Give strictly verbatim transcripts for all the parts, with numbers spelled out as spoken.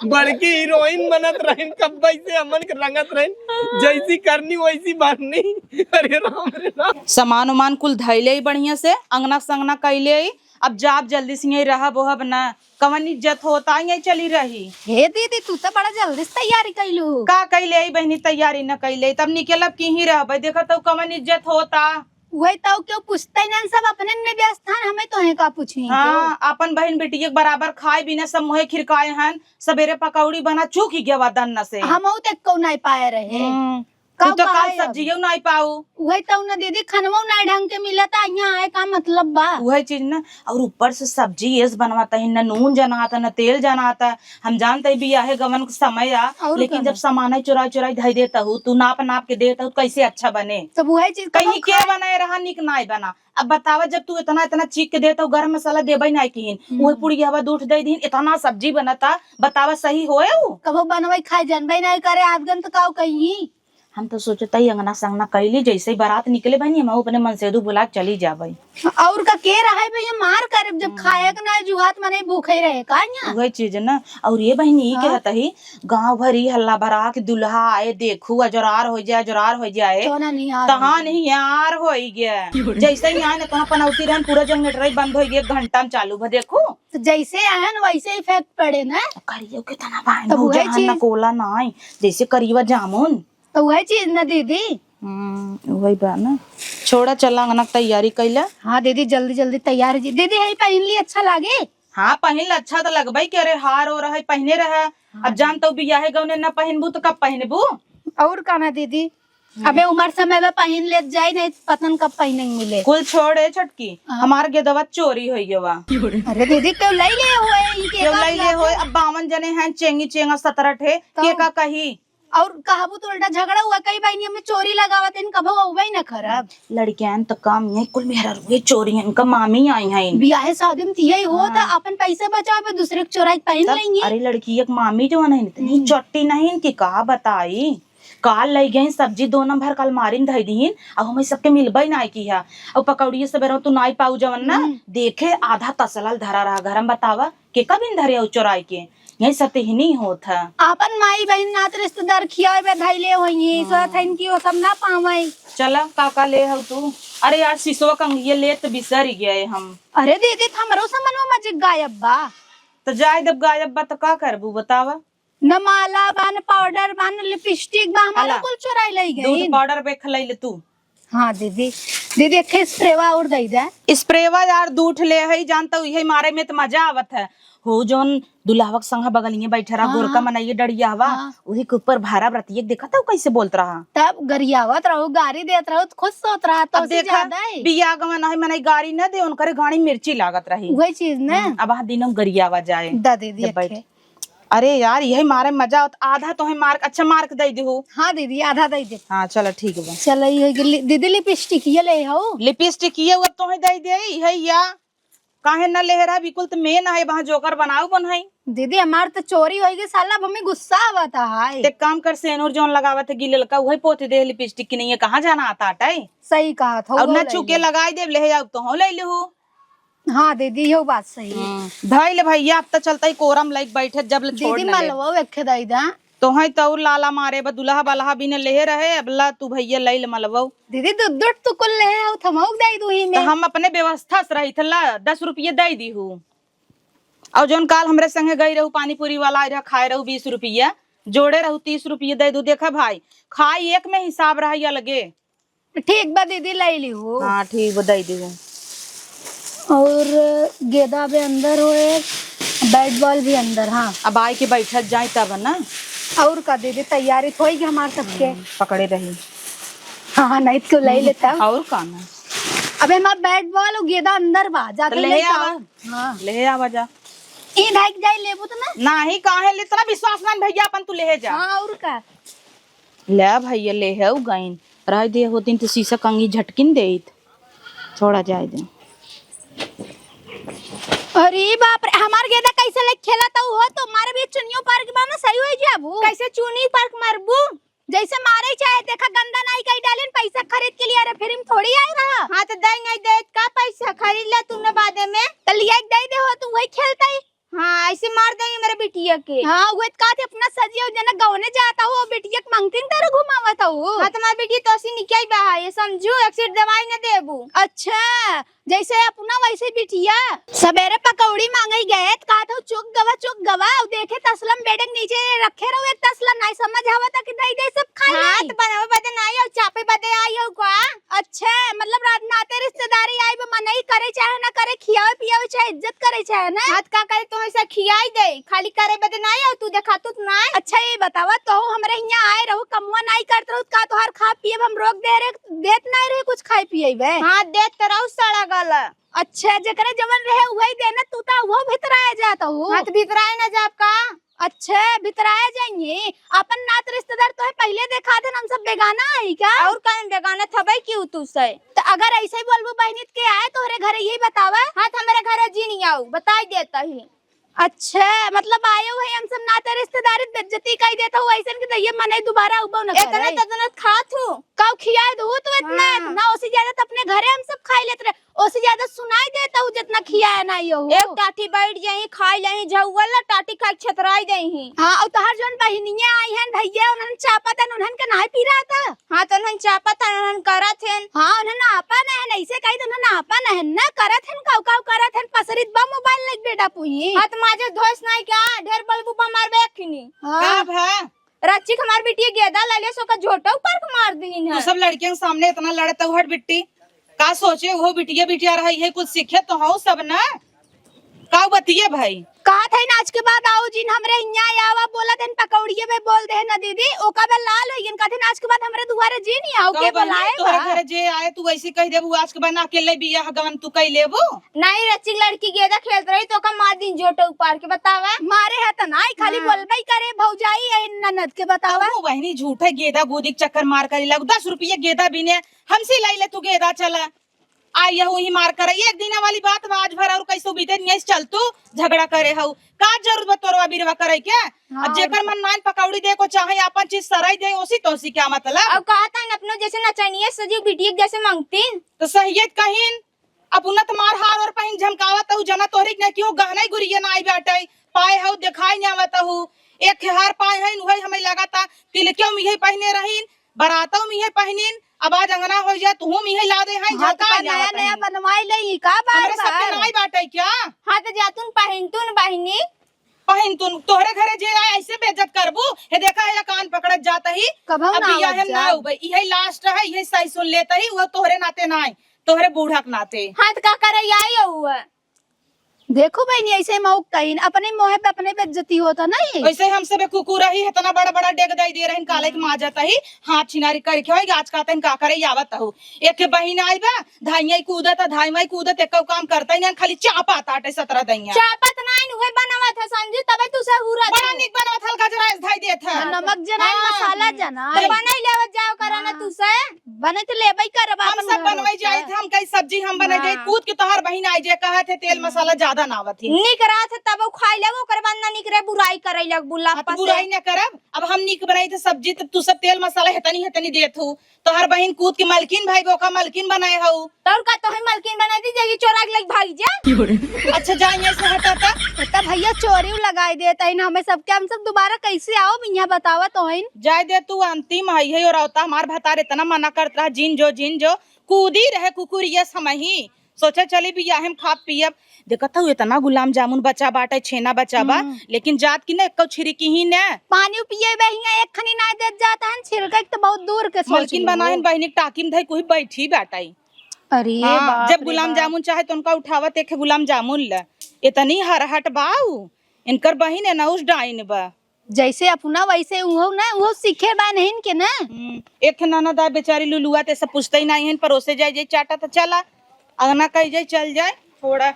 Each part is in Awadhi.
बड़की हीरोइन बनत रहिन, कब्बे से हमन के रंगत रहिन, जैसी करनी वैसी भरनी। अरे राम रे राम। सामान उमान कुल धैले ही बढ़िया से, अंगना संगना कैले ही। अब जाब जल्दी से यहीं रहब ओहब ना, कवन इज्जत होता यहीं चली रही। हे दीदी, तू तो बड़ा जल्दी से तैयारी कैलू। का कैले ही बहिनी तैयारी न कैले, तब निकलब की ही रहबे, देखा तो कवन इज्जत होता। वही तो, क्यों पूछते नहीं, सब अपने में व्यस्त हैं, हमें तो है का पूछी। हाँ, अपन बहिन बिटिया के बराबर खाए बिना सब मुँहे खिरकाए हन। सबेरे पकौड़ी बना चूक ही गया दन्न से। हम तो एको नहीं पाए रहे। हम्म, का तू तो काल पाए अब? सब्जियो नहीं पाऊ। वही तो न दीदी, खनवो नहीं ढंग के मिलता, यहाँ आए का मतलब बा? वही चीज ना, और ऊपर से सब्जी एस बनवाता है, न नून जनाता, न तेल जनाता। हम जानते ही बियाहे गवन के समय आ, और लेकिन का जब ना? सामान चुराई चुराई धई देता हूँ, तू नाप नाप के देता हूँ, कैसे अच्छा बने? तब वही चीज कहीं कबो के खाए बनाए रहा, निक नाय बना। अब बतावा, जब तू इतना इतना चीख के देता हूँ, गरम मसाला देबे नाय किहिन, हम्म। वही पुड़िया हवा दूध दे दीन, इतना सब्जी बनता, बतावा सही होए उ? कबो बनवाई खाए जानबे नाय करे, आदगन तो काऊ कहीं। हम तो सोचत हई अंगना संगना कैली, जैसे ही बारात निकले बनी, हम अपने मनसेदू बुला के चली जाबे। और का के रहे भैया, मार करे जब हम्म। खाए के ना जुहात मने भूखे रहे का यहाँ? वही चीज ना। और ये बहिनी, ई हाँ। कहत ही, गाँव भरी हल्ला भरा के दुल्हा आए, देखू, अजरार हो जाए, अजरार हो जाए। तो ना नहीं यार तहाँ हो गया। नहीं यार हो गया। जैसे ही यहाँ इतना पनौती रहन, पूरा जनरेटर बंद हो गया, एक घंटा में चालू भा, देखू। तो जैसे आए न वैसे इफेक्ट पड़े ना। करियो कितना बाइन तब हो वही जाए, चीज। न कोला नाई, जैसे करीबा जामुन। तो वही चीज ना दीदी। हम्म, वही बा ना। छोड़ा, चला अंगना के तैयारी कैला। हाँ दीदी, जल्दी जल्दी तैयार जी। दीदी, यही पहन ली, अच्छा लागे? हाँ, पहिन ले, अच्छा तो लगबे के। अरे, हार ओर है, पहिने रहा। हाँ। अब जान तो बियाहे गवने न पहिनबू तो कब पहिनबू? और का ना दीदी, हम्म। अबे उमर समय में पहिन लेत जाई, नहीं पता न कब पहिने के मिले। कुल छोड़े छोटकी, हाँ। हमार गेदवा चोरी होई गवा। अरे दीदी, क्यों लई ले होए, ई के केव का लई ले होए? अब बावन जने हैं, चेंगी चेंगा सतरह ठे, तो के का कही? और कहबू तो उल्टा झगड़ा हुआ, कई बहिनी हमें चोरी लगावत हैं, कभो अउबे न करब। लड़कियान त काम ये कुल मेहरारू चोरी हैं, इनका मामी आई हैं। बियाहे शादी में त यही होत, हाँ। अपन पैसा बचावे, दूसरे के चोराई के पहन तब, लेंगे। अरे लड़की एक मामी जो है ना, इतनी हम्म। चट्टी नहीं इनकी, का बताई। काल लई गई सब्जी दो नंबर का अलमारी में धई दीन, अब हमें सबके मिलबे ना की है। अब पकौड़िए सबेरे तू नाई पाऊ जवन ना, हम्म। देखे आधा तसलल धरा रहा घर में, बतावा। के कबिन धरे हो चोराई के? यही सतहिनी होत है। आपन माई बहिन नात रिश्तेदार खियावे बे धइले होइए, हाँ। सोचत हइन कि वो सब ना पावे। चला, का का ले हउ तू? अरे यार, सिसवा कंघिया लेत बिसरि गए हम। अरे दीदी, त हमरो सामानवा मजिक गायब बा। त जाए देब गायब बा त का करबू बतावा? न माला बा, न पाउडर बा, न लिपस्टिक बा, हमारा हला। कुल चोराई लई गई। दूध पाउडर पे खलैले तू। हाँ दीदी, दीदी एक ठे स्प्रेवा और दे दे। स्प्रेवा यार दू ठे ले हई, जानता हूँ, इहे मारे में त मजा आवत है। हो जौन दुल्हवा के संग बगलिए बैठा रहा, हाँ, गोरका हाँ। मनइये डड़ियावा, हाँ। उही के ऊपर भारा बरतिये के देखत हूँ कैसे बोलत रहा। तब गरियावत रहो, गारी देत रहो, त खुश होत रहा, तो अब से देखा, ज्यादा है। बियाह गवन है, मनई गारी न दे, उनकरे घाणी मिर्ची लागत रही। वही चीज ना। हम्म, अब हाँ दिनों गरियावा जाए। दा दीदी जब एक बैठ ठे। अरे यार, यही मारे मजा आवत, आधा तोहे मार्क, अच्छा मार्क दे दिहु। हाँ दीदी, आधा दे दे। हाँ, चलो ठीक बा। चलो, ये गिल्ली-, दीदी लिपस्टिक ये ले हो। लिपस्टिक ये अब तोहे दे दे, यही या। काहे न ले रहा, बिल्कुल त में ना है, वहाँ जोकर बनाऊ बन है। दीदी, हमार त चोरी होई गई, साला, अब हमें गुस्सा आवत है। एक काम कर, सेनुर जौन लगावत है गिलल का, वही पोत दे लिपस्टिक की नहीं है, कहाँ जाना आता है? सही कहा था, और वो ना ले चुके ले। लगाई दे, ले जाऊ तो हो ले लिहु। हाँ दीदी, इहो बात सही है। हम्म, धइल भैया, अब त चलता ही कोरम लाइक बैठे, जब ले छोड़ दीदी, न ले। मलवो एक दई दा। तोहई त और लाला मारे बा, दुल्हा बलहा बिन लेहे रहे, अब ला तू भैया लइल मलवो। दीदी, दूध दूध तू कुल लेहे हो, थमौक दई दूही त में। हम अपने व्यवस्था से रही थला, दस रुपये दई दीहू। और जौन काल हमरे संगे गई रहू, पानी पूरी वाला आई रहा, खाए रहू बीस रुपया, जोड़े रहू तीस रुपये दे दू। देखा भाई, खाई एक में हिसाब रहा या लगे। ठीक बा दीदी, ले ली हो। हाँ, ठीक बा, दे दी हो। और गेदा भी अंदर होए, बैट बॉल भी अंदर, हाँ। अब आए के बैठत जाए तब ना। और का दीदी, तैयारी तो होई गई हमार सबके। हम्म, पकड़े रही। हाँ, हाँ, नहीं तो ले लेता। और का ना। अबे हमार बैट बॉल और गेदा अंदर बा, जाते तो ले ले आओ। आवा। हाँ। ले आवा जा। ई भाई जाए लेबू तो ना? नाही, काहे ले इतना विश्वास मान भैया, अपन तू ले जा। हाँ, और का। ले भैया, ले है उ गइन। रह दे होतिन तो शीशा कंगी झटकिन देइत। छोड़ा जाए दे। अरे बाप रे, हमार गेदा कैसे ले खेलत हउ हो? तो मारे भी चुनियो पार के बा ना, सही हो जाबू। कैसे चुनी पार के मारबू? जैसे मारे चाहे, देखा गंदा नाई कई डालिन, पैसा खरीद के लिए, अरे फ्री में थोड़ी आए रहा। हाँ तो दे नहीं दे, का पैसा खरीद ले तूने बादे में? तो लिया के दे खेलता ही। हाँ, ऐसे मार दे मेरे बिटिया के। हाँ, वो का थे अपना सजिया जना गवने जाता हो, बिटिया के मंगतीन तरह घुमावत हो। हाँ, तुम्हार बिटिया तो ऐसी निकाई बा है, ये समझू, एक सीट दवाई न देबू। अच्छा, जैसे अपना वैसे बिटिया। सबेरे पकौड़ी मांगे गए, त कहत हो, "चुक गवा, चुक गवा।" अउ देखे तसला में बेड के नीचे रखे रहो एक तसला, नाई समझ आवता कि दई दे सब खाई हाँ, लाई। त बनावे बदे नाई हो, चापे बदे आई हो का? अच्छा, मतलब रात नाते रिश्तेदारी आई बा, मनई करे चाहे ना करे, खियावे पियावे चाहे इज्जत करे चाहे ना। हाँ, त का करे, तो ऐसा खियाई दे, खाली करे बदे नाई हो, तू देखा तू त नाई। अच्छा, ये बतावा, तो हमरे हियाँ आए रहो, कमुआ नाई करत रहो, का तोहार खा पिए हम रोक दे रहे, देत नाई रहे कुछ खाए पिए बे? हाँ, देत त रहो सड़ा गला। अच्छा, जेकरे जवन रहे उहइ देना, तू त उहो भितराए जात हो। हाँ, त भितराए ना जाब का? अच्छा, भितराए जाइए। आपन नात रिश्तेदार तोहे पहिले देखा देन, हम सब बेगाना हई का? अउर का हम बेगाना थबई क्यों तू से? त अगर ऐसे ही बोलबू बहिनी त के आए तोहरे घरे, यही बतावा। हाँ, त हमरे घरे जिन आऊ, बताई देत ही। अच्छा, मतलब आयो है हम सब नाते रिश्तेदारी त बेइज्जती कई देत हो, ऐसन के त ये मनई दुबारा उबो न एतना करे। ततना खात हो। काऊ खियाए दू तू इतना, हाँ। इतना, ओसे ज्यादा त अपने घरे हम सब खाई लेत रहे। ओसे ज्यादा सुनाई देता हूँ जितना खियाए ना यो हो। एक टाटी बैठ जाई, खाई लेही, झउवल टाटी खाई छतराई देही। हाँ, अउ तोहार जौन बहिनिया आई हन भैया, उन्हन चापत हन, उन्हन के नाई पिरात ह। हाँ, त उन्हन चापत हन, उन्हन करत हन। हाँ, उन्हन आपन हन, ऐसे कही त उन्हन आपन हन, ना करत हन, काऊ काऊ करत हन, पसरित बा मोबाइल लेके बेटा पुई। हाँ, त माजे धोस नाई का, ढेर बलबू बा मारबे अखनी। हाँ। का भा? रचिक हमार बिटिया गेदा लैले सो का झोटा ऊपर के मार दीन तू है। सब लड़कियन के सामने इतना लड़त हऊ, हट बिट्टी। का सोचे हो बिटिया, बिटिया रही है, कुछ सीखे तो हो सब ना। का बतिये भाई? कहत है ना आज के बाद आओ जिन हमरे हियाँ आवा, बोलत हन पकौड़िए में बोल दे ना दीदी, ओका बे लाल होइगन, कहत हन आज के बाद हमरे दुआरे जिन आओ, का के बनी? बोलाए तोहरे बा? घरे जे आए तू वैसे कह देबू, आज के बाद ना अकेले बियाह गवन तू कई लेबू। नहीं रचिक लड़की गेदा खेलत रही तो ओका मार दीन झोटा ऊपर के बतावा। मारे है त नाई, खाली हाँ। बोलबे करे भौजाई है ननद के बतावा। अबू बहिनी झूठे गेदा गोदी के चक्कर मार करी लगू, दस रुपये गेदा बिने हमसे लाई ले तू गेदा चला। आ यहू ही मार करे, एक दिन वाली बात बा, आज भर अउर कैसो बीते नहीं चल तू झगड़ा करे हऊ। का जरूरत बा तोरवा बिरवा करे के? हाँ, अब जेकर मन नाइन पकौड़ी दे को चाहे आपन चीज सराई दे, ओसी तोसी क्या मतलब? अब कहत हन अपनो जैसे नचनिया सजी बिटिया के जैसे मंगतीन। तो सहियत कहिन, अब उन्नत मार हार और पहिन झमकावत हऊ, जना तोहरी के नहीं कि हो गहना ही गुरिया ना आई बाटे, पाए हऊ देखाई नहीं आवत हऊ। एक हार पाए हईन, उहई हमें लगाता, तिलकियों में यही पहिने रहीन, बरातों में यही पहिनीन, अब आज अंगना हो जाए, तुहू में यही ला दे हईन, हाँ, तो झमका का नहीं नया आवत नया हईन। बनवाई ले, ई का बार हमरे सबके बार? नाई बाटे क्या? हाँ, तो जातुन पहिनतुन बहिनी। पहिनतुन, तोहरे घरे जे आए ऐसे बेइज्जत करबू? हे देखा है, कान पकड़त जात ही। कबहू अब ना बियाहे आवत में ना जाब। उबे, इहे last है, इहे सही सुन लेत ही, वो तोहरे नाते नाई। तोहरे बूढ़ा के नाते। हाँ, त का करे आई हुआ? देखो बहिनी, ऐसे मौक कहीं अपने मोहे पे अपने बेइज्जती होता नहीं। ऐसे हम सबे कुकुर रही, इतना बड़ा बड़ा डेग दई दे रहिन, काले के माजत ही, हाथ छिनारी करके होई, आज का तन का करे आवत हो। एक के बहिन आई बा, धाइया कूदत, धाइया कूदत, एको काम करता ही नहीं, खाली चापा ताटे सतरा दइया। चापत नहीं, उहे बनावत है संजू, तबे तू से हुरा बड़ा दे। निक बनावत हल गजरा ऐस धाई देत है। हाँ, नमक जना, हाँ। मसाला जना। तो बनाई लेवत जाओ करा ना हाँ। तू से। बने तो लेबई करब, हम अपन सब घर बनवाई होता। जाई थे, हम कई सब्जी हम बनाई जाई, हाँ। कूद के तोहार बहिन आई जे कहत है तेल मसाला ज्यादा ना आवत है। निक रहत है तब उ खाई लेबो, ओकर बाद ना निक रहे बुराई करई लगबू, हाँ, तो लापा से। बुराई ना करब, अब हम निक बनाई थे सब्जी तो तू सब तेल मसाला हेतनी हेतनी देत हो, तोहार बहिन कूद के मलकिन भाई बोका मलकिन बनाए हऊ। तोर का तोहे मलकिन बनाई दी, जाइए चोरा के लग भाग जा। अच्छा जाइए से हटा ता। त भैया चोरी उ लगाई देत है ना हमें सबके, हम सब दोबारा कैसे आओ यहाँ बतावा तोहिन। जाए दे तू, अंतिम है ये और आवता हमार भतार इतना मना करत रहा, जिन जो, जिन जो, कूदी रहे कुकुरिया समही। सोचे चली बियाहे में खाब पियब। देखत हऊ इतना गुलाम जामुन बचा बाटे, छेना बचा बा, हम्म। लेकिन जात की ना एको छिड़की ही ना। पानी पिए बे हियां एक खनी ना देत जात हन, छिड़के के तो बहुत दूर के सोच मलकिन ली बनाहिन हो। बहिनी के टाकी में धई कोई बैठी बाटाई। अरे हाँ, बाप जब रे गुलाम बाप। जामुन चाहे तो उनका उठावत एक गुलाम जामुन ले। इतनी हरहट बाऊ, इनकर बहिन एनहुस डाइन बा। जैसे अपना वैसे उहो ना, उहो सीखे बा नहीं के ना। हम्म, एक ठे ननद आ बेचारी लुलुआ ते सब पूछते ही नहीं है, परोसे जाए जाए चाटा तो चला, अगना कही जाए चल जाए, थोड़ा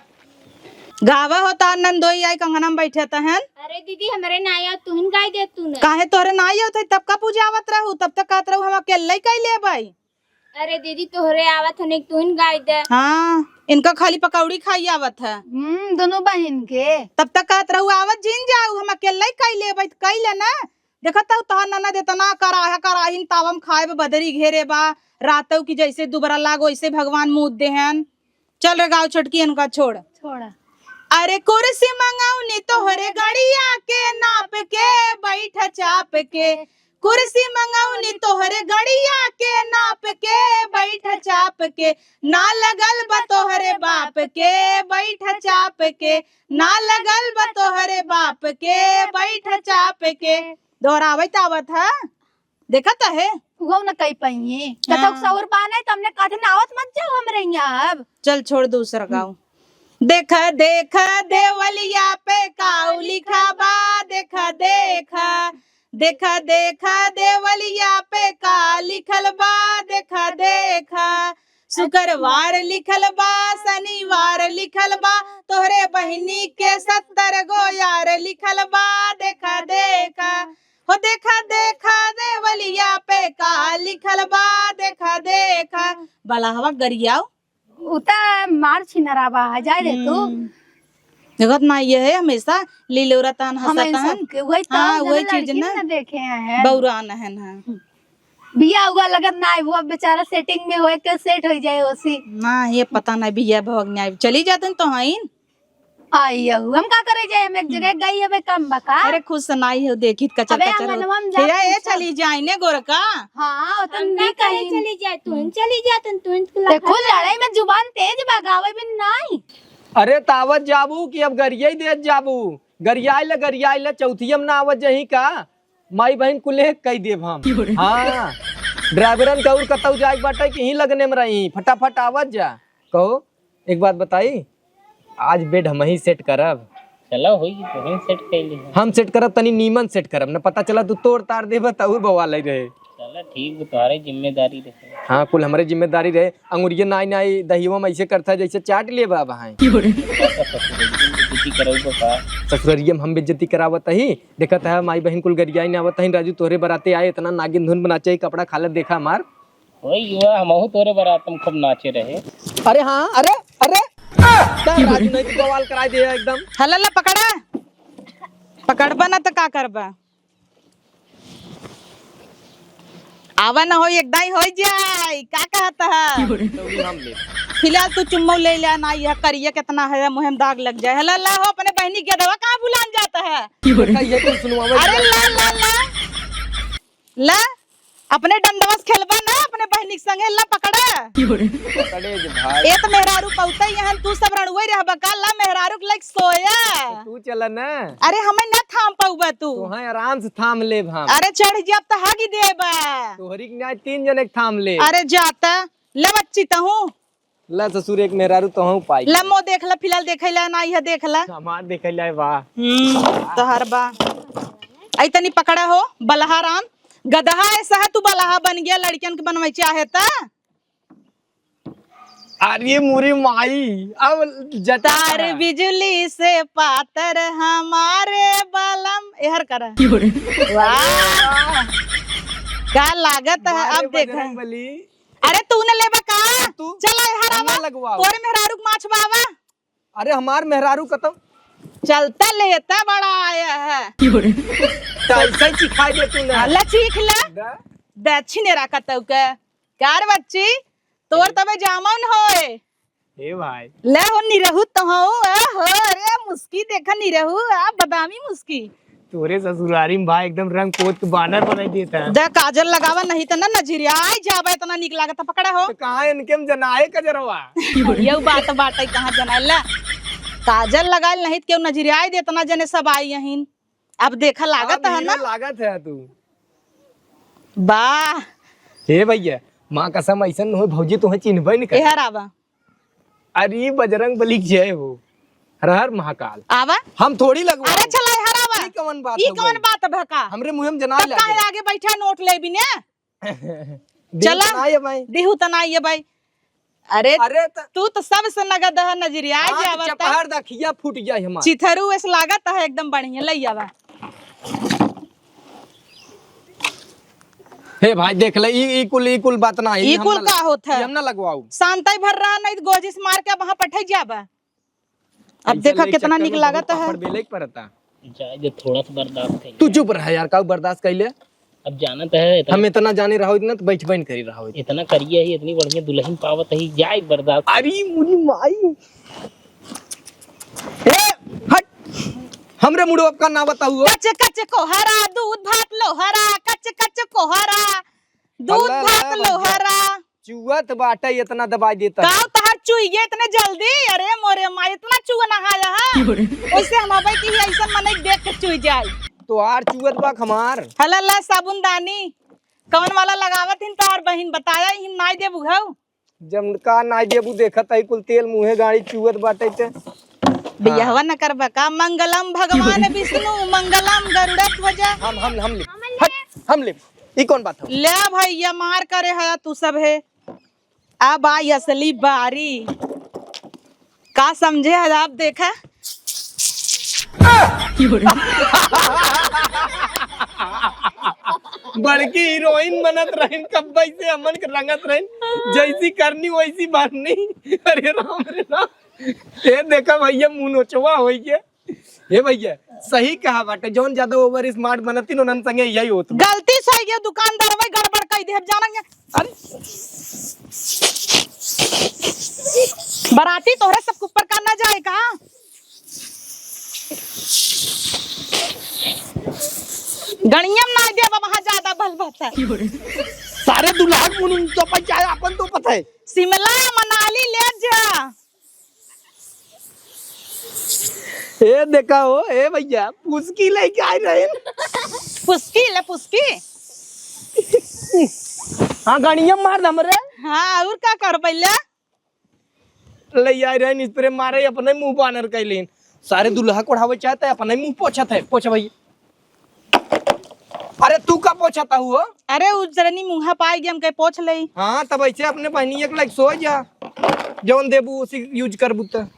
गावा होता नंदोई आई कंगना में बैठे तहन। अरे दीदी हमरे ना आया, तुहिन गाय दे तू ना। काहे तोहरे ना आया थे, तब का पूजा आवत रहू, तब तक कहत रहू हम अकेले ही कई लेबै। अरे दीदी, तोहरे आवत हन, एक तुहिन गाय दे। हाँ, इनका खाली पकौड़ी खाई आवत है। हम्म, दोनों बहिन के। तब तक कहत रहू, "आवत जिन जाऊ, हम अकेले ही कई लेबै," त कई ले ना। देखत हऊ, तोहार ननद इतना कराहे, कराहिन तावम खाए बा, बदरी घेरे बा, रातऊ की जैसे दुबरा लाग, वैसे भगवान मुँह देहन। चल रे गाँव छोटकी, इनका छोड़। छोड़ा। अरे कुर्सी मंगौनी तोहरे गड़िया के नाप के, बैठ चाप के। कुर्सी मंगौनी तोहरे गड़िया के नाप के, बैठ चाप के। ना लगल बा तोहरे बाप के, बैठ चाप के। ना लगल बा तोहरे बाप के, बैठ चाप के। दोहरावत आवत है। देखत है? उहो न कई पाइए। हाँ। कतौ सौर बाने त हमने कथे ना आवत, मत जाओ हमरे यहाँ अब। चल छोड़ दूसर गाँव। देख देख देवलिया पे काऊ लिखा बा, देख देख। देख देख देवलिया पे का लिखल बा, देख देख। शुक्रवार लिखल बा, शनिवार लिखल बा, तोहरे बहिनी के सत्तर गो यार लिखल बा, देख देख। हो देखा देखा देवलिया पे का लिखल बा, देखा देखा। बलहवा गरियाओ। उ त मार छिनरावा है, जाए दे तू। हम्म। देखत ना ये है, हमेशा लीलोरा तहन हम इन हंसत हन। सबके वही तो हाँ, वही चीज ना। ना देखे हैं। बौरान है ना। बिया हुआ लगत ना है, वो बेचारा सेटिंग में होए के सेट हो जाए ओसी। ना, ये पता ना बिया भोग न्याय चली जातन तो हईन। आई यहू, हम का करे जाए, हम एक जगह गई हबे काम बा का? अरे खुश नाई हो, देखित कचर अबे कचर हो। अंगनवा में जात फिर ए सब। चली जाए ने गोरका। हाँ, तो हम का नहीं करे कहीं। चली जाए तू, चली जाए तू, तू देखो लड़ाई में जुबान तेज बा, गावे में नाई। अरे तावत जाबू कि अब गरियाई देत जाबू? गरियाई ले, गरियाई ले, चौथियम ना आवत जही का? माई बहिन कुले कई देब हम। हाँ, ड्राइवरन के और कतौ जाए के बाटे कि ही लगने में रही, फटाफट आवत जा। कहो, एक बात बताई, आज बेड हम ही सेट करब। चलो, होई, तो हम सेट कर ली। हम सेट करब, तनी नीमन सेट करब, न पता चला तू तोड़ तार देबा, त और बवाल ही रहे। चलो, ठीक बा, तुम्हारे जिम्मेदारी रहे। हाँ, कुल हमरे जिम्मेदारी रहे। अंगुरिया नाई नाई दहियो में ऐसे करता है, जैसे चाट लेबा अब हैं। ससुररिया में हम बेइज्जती करावत ही। देखत है, माई बहिन कुल गरियाई ना आवत ही। राजू, तोहरे बराते आए, इतना नागिन धुन बनाचे, कपड़ा खालत देखा हमार। ओए युवा, हमहू तोरे बारात में खूब नाचे रहे। अरे हाँ, अरे, अरे, का राजू नहीं तो बवाल कराई दे एकदम। हल्ला ला पकड़ा, पकड़बा ना तो का करबा? आवा ना हो, एक दाई हो जाए, का कहत है? तो भी हम ले। फिलहाल तू चुम्मा ले ले ना, यह करिया कितना है, मुँह में दाग लग जाए। हल्ला ला हो, अपने बहिनी के दवा कहाँ भुलान जाता है? का ये कुल सुनवावे अरे ला, ला, ला। ला, अपने डंडवा से खेलबा ना, अपने बहिनी के संगे ला पकड़ा। पकड़े जे भाई। ए त मेहरारू पौते यहाँ तू सब रणुए रहबा का? ला मेहरारू के लइके सोया। तो तू चला ना। अरे हमें ना थाम पउबा तू। तो हाँ आराम से थाम लेब हम। अरे चढ़ जाब त हगी देबा। तोहरी के न्याय तीन जने के थाम ले। अरे जाता, ले बच्ची तहूँ। ला ससुर एक मेहरारू तोहूँ पाई। ला मो देख ला, फिलहाल देखै ला ना, यह देख ला। हमार देखै ला बा। हम्म, तोहर बा। आई तनी पकड़ा हो, बलहा राम। गदहा ऐसा है तू बलहा बन गया, लड़कियन के बनवे चाहे त। अरे मोरी माई, अब जटा तार बिजुली से पातर हमारे बलम, एहर करा। वाह। का लागत है, हमारे अब देखा। बजरंग बली। अरे तू न लेबा का? तू चला यहाँ हम ना आवा। लगवाओ। तोरे मेहरारू के माछ बावा। अरे हमार मेहरारू कतौ? चलता लेता बड़ा आया है। तो ऐसे ही सिखाई दे तू ना। ला चीख ला। दा। दक्षिण रखा तौ के। कार बच्ची, तोर तबे जामन होए। ए भाई। ले हो निरहू तो हो, ए हो, अरे मुस्की देखा निरहू, आ बदामी मुस्की। तोरे ससुरारी में भाई एकदम रंग पोत के बानर बनाई देता है। दे काजल लगावा नहीं त ना नजरियाई जाबे, इतना निक लागत पकड़ा हो। तो कहाँ इनके में जनाए कजरवा? यौ बात बाटे कहाँ जनाए ला। काजल लगाइल नहीं त केहू नजरियाई दे, इतना जने सब आई यहीं। अब देखा लागत अब है हीरो ना? लागत है तू। वाह। हे भैया, माँ कसम ऐसन न हो भौजी तोहे चिन्हबे नहीं करे। एहर आवा। अरे बजरंग बली की जय हो, हर हर महाकाल। आवा। हम थोड़ी लगवा अरे चला हरावा। ई कवन बात ई हो कवन गई? बात भका? हमरे मुँह में जना तब लगे। काहे आगे बैठा नोट ले बिने? देहू चला। त ना ये भाई। देहू त ना ये भाई। अरे अरे त तू तो सबसे नगद है नजरिया हाँ, तो जावत। चपहर दा खिया फूट जाए हमार। चिथरू ऐस लागत है एकदम बढ़िया ले आवा। हे भाई देख ले, ई, ई कुल, ई कुल बात ना है, ई ई हम कुल ना का लग-, होत है? ई हम ना लगवाऊ। शांति भर रहा, नहीं तो गोजिस मार के वहाँ पठे जाबा। अब ऐसा देखा ले कितना चक्कर निक में लागत बहुत है। पापड़ बेले के पड़ता। जाए दे, थोड़ा सा बर्दाश्त कर तू ले। चुप रह यार, काऊ बर्दाश्त कर ले। अब जानत है इतना हम इतना जाने रहो, इतना तो बैठ बैठ करी रहो। इतना करिए ही, इतनी बढ़िया दुल्हन पावत ही, जाए बर्दाश्त। अरे मुझे माई। ए, हमरे मुड़वा का ना बताऊ हो। कच कच कोहरा, दूध भात लोहरा, कच कच कोहरा, दूध हल्ला भात हल्ला भैया। लोहरा। चुअत बाटे, इतना दबाई देता। का तहार चुई गए इतने जल्दी? अरे मोरे माई, इतना चुअ नहाया है। क्यों रे? वैसे हम अबे की ही ऐसन मनई देख के चुई जाए। तोहार चुअत बा हमार। हला ला साबुन दानी। कौन वाला लगावत हिन तोहार बहिन? बताया हिन नाई देबू घऊ। जब का नाई देबू, देखत है कुल तेल मुँहे गाड़ी चुअत बाटे ते। बियाहवा हाँ। न करबा का? मंगलम भगवान विष्णु, मंगलम गरुड़ ध्वजा। हम, हम, हम ले। हट, हम ले। ई कौन बात हो? ले भैया, मार करे हया तू सब है। अब आई असली बारी। का समझे है आप, देखा। बड़की हीरोइन बनत रहिन, कब्बे से हमन के रंगत रहिन, जैसी करनी वैसी भरनी। अरे राम रे राम, ये देखा भैया, मुँह नोचवा होई के। हे भैया, सही कहा बाटे, जौन ज्यादा over smart बनत ही, उन्हन संगे यही होत बा। गलती से ये दुकानदार वही गड़बड़ कई दे, अब जानेंगे। अरे बराती तोहरे सब ऊपर का ना जाए का? गणियम ना देब, वहाँ ज्यादा भल बात है। सारे दुल्हा के मुंह तो पचाए, अपन तो पता है। शिमला मनाली ले जा। ए देखा हो, ए भैया, पुस्की लेके आए रहे। पुस्की ले, पुस्की। हाँ, गणियम मार दम रे। हाँ, और का कर पहले? ले आए रहे, spray मारे, अपने मुंह बानर कैलीन। सारे दुल्हा कोढ़ावे चाहते हैं, अपने मुंह पोछत है। पोछ भाई। अरे तू का पोछता हुआ? अरे उ जरनी मुंहा पाए गया, हम कहे पोछ ले। हाँ, तब ऐसे अपने बहनी एक लाइक सो जा, जौन देबू उसी use करबू त।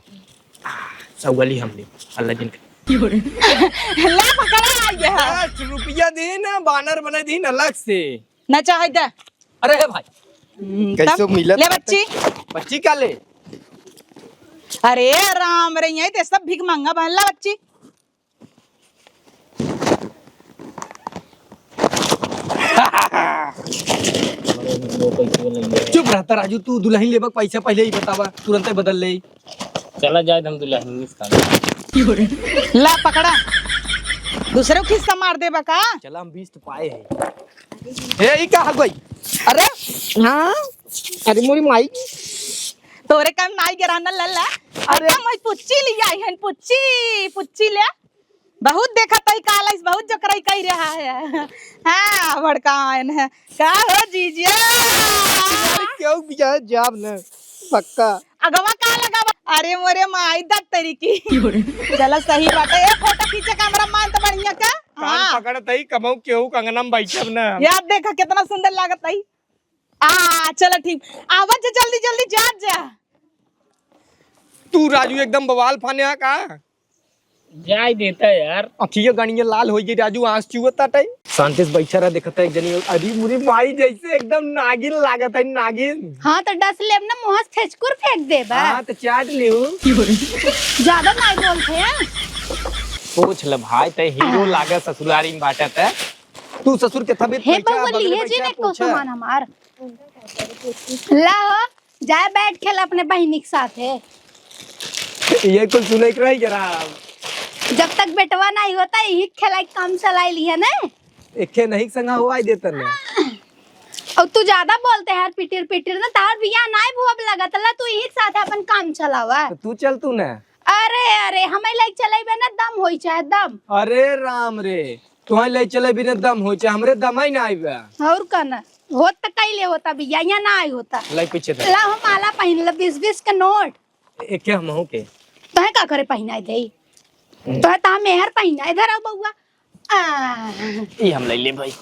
सौगली हम ले, अल्लाह जिन। ले पकड़ा आ गया। दस रुपया दे ना, बानर बने दिन अलग से। ना चाहे दे। अरे हे भाई। हम्म, कैसे तब मिलत ले बाटे? बच्ची। बच्ची का ले? अरे राम रे, यही ते सब भीख मांगा बहन ला बच्ची। चुप रहता राजू, तू दुल्हन लेबक पैसा पहले ही बतावा, तुरंते बदल ले। चला जाए हम दुल्हन इसका। ला पकड़ा, दूसरे को खिस्सा मार देबा का? चला हम बीस तो पाए हैं। ए, ई का हगई? अरे, हाँ? अरे मोरी माई। तोरे काम नाई गिराना लल्ला। अरे। अरे मैं पुच्ची ले आई हन, पुच्ची, पुच्ची ले। बहुत देखत है कालस, बहुत जोकराई कई रहा है। हाँ, बड़का आयन है। का हो जीजा? अरे क्यों बिया जाब न? पक्का। अगवा का लगावा? अरे मोरे माई दत तेरी की। चला सही बात है। ए फोटो खींचे कैमरा मान तो बढ़िया का? कान हाँ। पकड़त है, कबहू केहू के अंगना में बैठब ना। यार देखा कितना सुंदर लागत है। आ, चला ठीक। आवा जा जल्दी जल्दी जा जा। तू राजू एकदम बवाल फाने आ का? जाय देता यार। अखिया गणिया लाल होई गई राजू, आंस चुअत ताटे। शांति से बैठा रह, देखता एक जनी, अरे मुरी माई जैसे एकदम नागिन लागत है, नागिन। हाँ, तो डस लेब ना, मुँह से फेचकुर फेंक देबा। हाँ, तो चाट लिहू। ज्यादा नाई बोलते हैं। पूछ ले भाई, ते हीरो लागे ससुरारी में बाटे ते। तू ससुर के तबीयत हे बैठा, बउआ, बगल में लिहे जी बैठा, ने को पूछा। सामान हमार। ला हो, जाए बैठ खेल अपने बहिनी के साथे। ये कुल सुने के रही जरा। जब तक बेटवा नहीं होता, यही खेला के काम चलाई लिया ने। एके नहीं संगा हुआ देता ने। और तू ज्यादा बोलते है यार, पिटिर पिटिर ना, तार बिया नाई भुअब लगत ला, तू यही के साथ अपन काम चलावा। तो तू चल तू ना। अरे, अरे, हमें लाइक चलेबे ना, दम होई चाहे दम। अरे राम रे, तुम्हें ले चले बिना दम हो, चाहे हमरे दम ही ना आइबा। और का ना, होत त कैले होता भैया, यहाँ ना आई होता। लाई पीछे दे। ला हो माला पहिन ल, बीस बीस के नोट। ए, क्या हम हो के? तोहे का करे पहिनाए दे? हम्म। तोहे ता मेहर पहिनाए, इधर आओ बउआ। आ। ई हम ले ले भाई।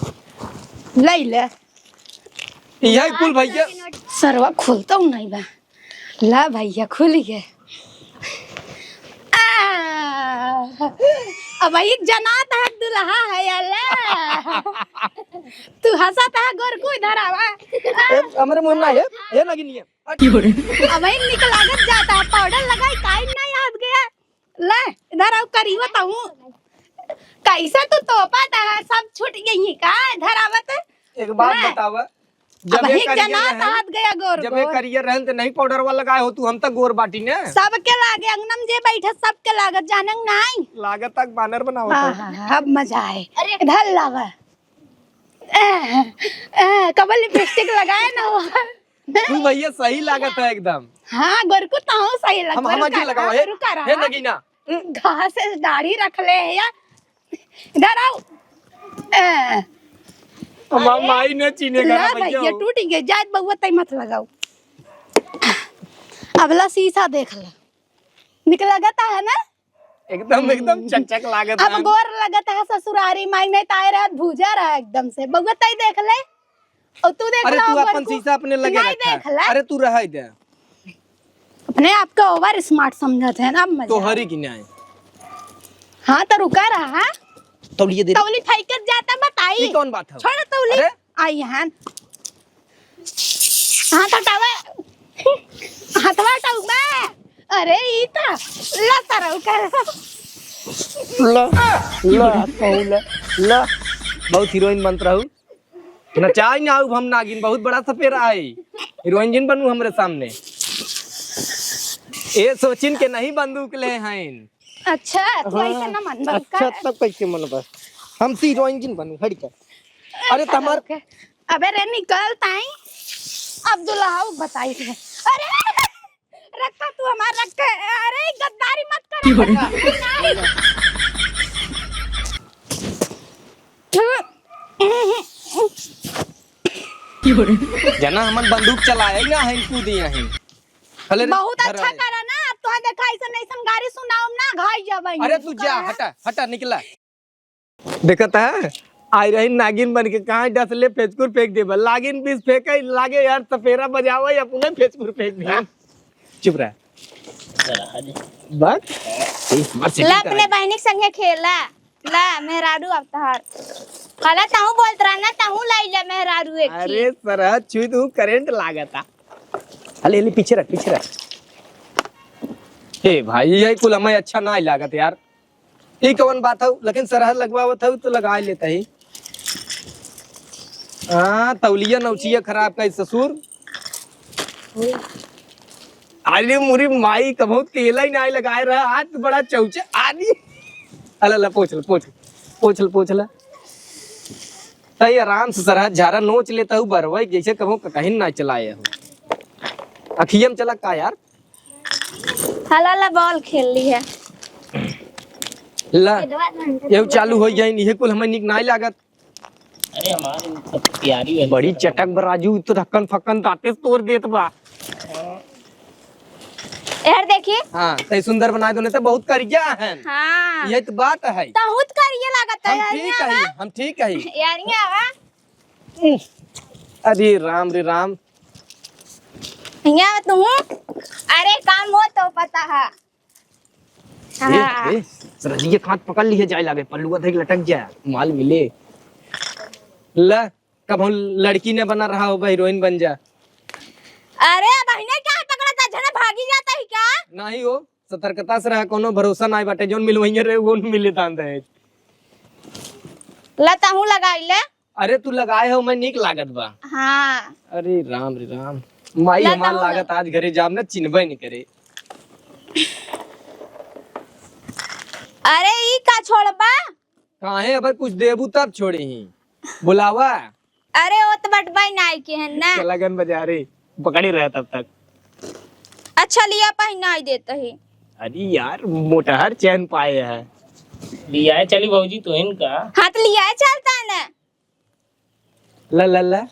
ले ले। यही कुल भैया। सरवा खुलता हूँ नहीं बा। ला भैया, खुल गए। आ, अब एक जनात है दुल्हा है, अल्लाह। तू हंसत है, गोरकू इधर आवा। ए, हमरे मुंह ना है, ये लगी नहीं है। अब एक निकल लागत जाता है, पाउडर लगाई, काई ना याद गया। ले, इधर आओ, करीबत हूँ। कैसे तू तोपत है, सब छूट गई है का? इधर आवत। एक बात हाँ। बतावा, जब अब ये ही करिया जनात रहन, हाथ गया गोर जब ये गोर। करिया रहन त नहीं पाउडर वाला लगाए हो तू, हम तक गोर बाटी ने। सबके लागे, अंगनम जे बैठे सबके लागत, जाने नहीं। लागत तक बानर बनावत हो। आहा, अब मजा आए। अरे। इधर लावा। ए, ए, कबल लिपस्टिक लगाए ना हो। तू भैया सही लागत है एकदम। हाँ, गोरकू तहूँ सही लग हम, हम गोरकू जी लगावा, हे, रुका रहा। हे नगीना। घास से दाढ़ी रख ले है या। इधर आओ। ए। हमार अरे। माई ने चीने ला करा भैया, भैया। टूट गए, जात बउआ तई मत लगाओ। अबला शीशा देख ला। निक लगता है ना? एकदम, एकदम चकचक लागत अब है। गोर लगत है ससुरारी माई, नहीं ताए रहत भूजा रहा एकदम से। बउआ तई देख ले। और तू देख अरे ला, तू गोर अपन को शीशा अपने लगे नहीं रखा। देख ला। अरे तू रहा दे। अपने आप का over smart समझत है ना, अब मजा। तोहरी की नहीं। हाँ, तो रुका रहा। तौलिए दे। तौली फेंकत जाता, बताई। ये कौन बात है? छोड़ तौली। अरे। आई हन। हाथ हटावे। हाथवा हटाऊ बे। अरे, ई का? ला तरऊ कर। ला, ला, कहू ला, ला। बहुत हीरोइन बनत रहू। नचाई ना आउब हम नागिन, बहुत बड़ा सपेरा आई। हीरोइन जिन बनू हमरे सामने। ए सोचिन के नहीं बंदूक ले हैं। अच्छा, तू हाँ, ऐसे ना मन बा, अच्छा, का? तब कैसे मन बा? हम तो हीरोइन जिन बनू, हट जा। अरे, अच्छा, तमार ओके। अबे रे, निकल ताई। अब दुल्हा बताई थे। अरे, रखा तू हमार रखे। अरे, गद्दारी मत कर। क्यों रे? नहीं। जना हमन बंदूक चलाए ना है, कूदी है। हले रे, बहुत धर अच्छा रे। करा ना, अब तोहे देखा ऐसन ऐसन गारी सुनाउब ना, घाई जाबे। अरे तू जा, करा। हटा, हटा, निकला। देखत है, आई रही नागिन बन के, कहाँ डस ले फेचकुर फेंक देबा। लागिन बीस फेंके, लागे यार सपेरा बजावे, अपने फेचकुर फेंक दिया। चुप रह। बस। ला, अपने बहिनी के संगे खेला। ला, मेहरारू अब तहार। हला तहूँ बोलत रहा ना, तहूँ लाई ले मेहरारू एक अरे, ठे। सरहद छुई तू करंट लागता। अले, अले, पीछे रख, पीछे रख। ए भाई, यही कुल हमें अच्छा ना लागत यार। ई कवन बात हउ? लेकिन सरहद लगवावत हउ तो लगा लेता ही। हाँ, तौलिया नौचिया खराब का ससुर। अरे मुरी माई, कबहुत तेला ही नाई लगाए रहा, आज तो बड़ा चौचे आदि। अला, ला, पोछ ले, पोछ ले, पोछ ले, पोछ ले। तई आराम से सरहद झारा नोच लेता हूँ, बरवई जैसे कबहुँ कहीं ना चलाए हो। अखियम चला का यार? हला ला बॉल खेल ली है। ला, ये चालू हो जाए, ये कुल हमें निक नाई लागत। अरे हमारे सब तैयारी है। बड़ी चटक बराजू, तो ढक्कन फक्कन दांते से तोड़ देत बा। यार देखी। हाँ, तई सुंदर बनाए दो, नहीं तो बहुत करिया है। हाँ। ये तो बात है। बहुत करिया लागत है हम यार, ठीक यहाँ है, आवा। हम ठीक है। यार, यहाँ आवा। अरे राम रे राम। यहाँ तू। अरे काम हो तो पता है। ए, हाँ। ए, सरजी के हाथ पकड़ लिए जाए लागे, पल्लुआ धइके लटक जाए, माल मिले। ला, कबहुँ लड़की ने बना रहा हो, हीरोइन बन जा। अरे, बहिने क्या पकड़ा था, झने भागी जाता ही क्या? नहीं हो, सतर्कता से रहा, कोनो भरोसा नहीं बाटे, जौन मिलवइया रहे, वो मिले दान दहेज। ला, तहूँ लगाई ले। अरे, तू लगाए हो, मैं नीक लागत बा। हाँ। अरे, राम रे राम। माई ला, हमार तहूँ लागत आज घरे जाब ना, चिन्हबे नहीं करे। अरे, ई का छोड़बा? काहे, अगर कुछ देबू तब छोड़ी ही। बुलावा। अरे, ओ त बटबाई नाई के है ना। चला गन बजारे, पकड़े रहे तब तक। अच्छा, लिया पहिनाई देत ही। अरे यार, मोटहर चैन पाए है। लियाए चली भौजी, तोहिन का? हाँ, तो लियाए चलता ना। ला, ला, ला।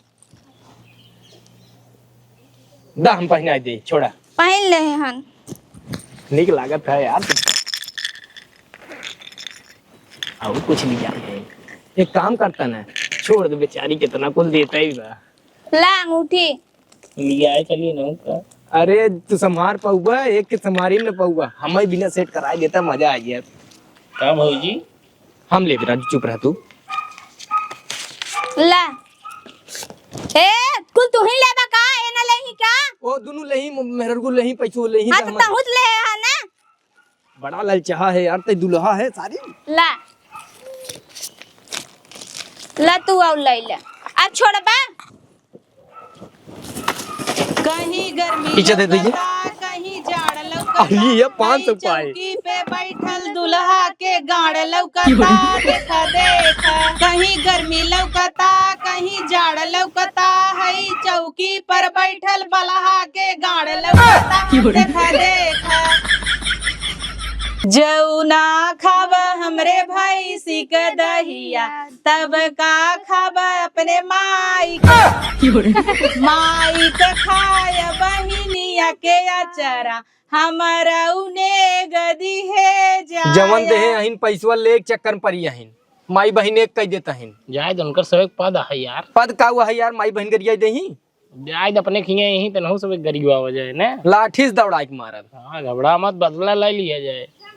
दा, हम पहिनाई दे, छोड़ा। पहिन ले हन। नीक लागत है यार। और कुछ नहीं जाने। एक काम करता ना, छोड़ दे बेचारी, कितना कुल देता ही बा। ला अंगूठी। लियाए चलिए ना का। अरे, तू संभार पाउबा, एक के संभारी न पाउबा, हमें बिना सेट कराए देता, मजा आ गया। का भौजी? हम लेबे राजू, चुप रह तू। ला। ए, कुल तू ही लेबा का? ए ना लेही का? ओ, दुनू लेही, मेहरगू लेही, पैसो लेही, हाँ, त तो हमर तहुत ले है ना? बड़ा ललचाहा है यार, ते दुल्हा है सारी। ला। ला तू आउ ले ले। अब छोड़बा? कहीं गर्मी पीछे दे दीजिए। लौकता, कहीं जाड़ लौकता। अरे, ये पाँच सौ हई पाए। चौकी पे बैठल दुल्हा के गाड़ लौकता। देखा, देखा, कहीं गर्मी लौकता, कहीं जाड़ लौकता। हई चौकी पर बैठल बलहा के गाड़ लौकता। देखा, देखा। जौना खाबा हमरे भैंसी के दहिया, तब का खाबा अपने माई के। माई के खाय बहिनिया के अचरा, हमरा उने गदी है जाया। जवन देहे अहिन पैसवा ले एक चक्कर परी अहिन, माई बहिन एक कह देत अहिन। जाए तो उनकर सब एक पद है यार। पद का हुआ है यार, माई बहिन गरिया देही? जाए तो अपने खिया यहीं तो नहु सब एक गरिया हो जाए ने। लाठी से दौड़ा के मारब। हाँ, घबरा मत, बदला ले लिया जाए।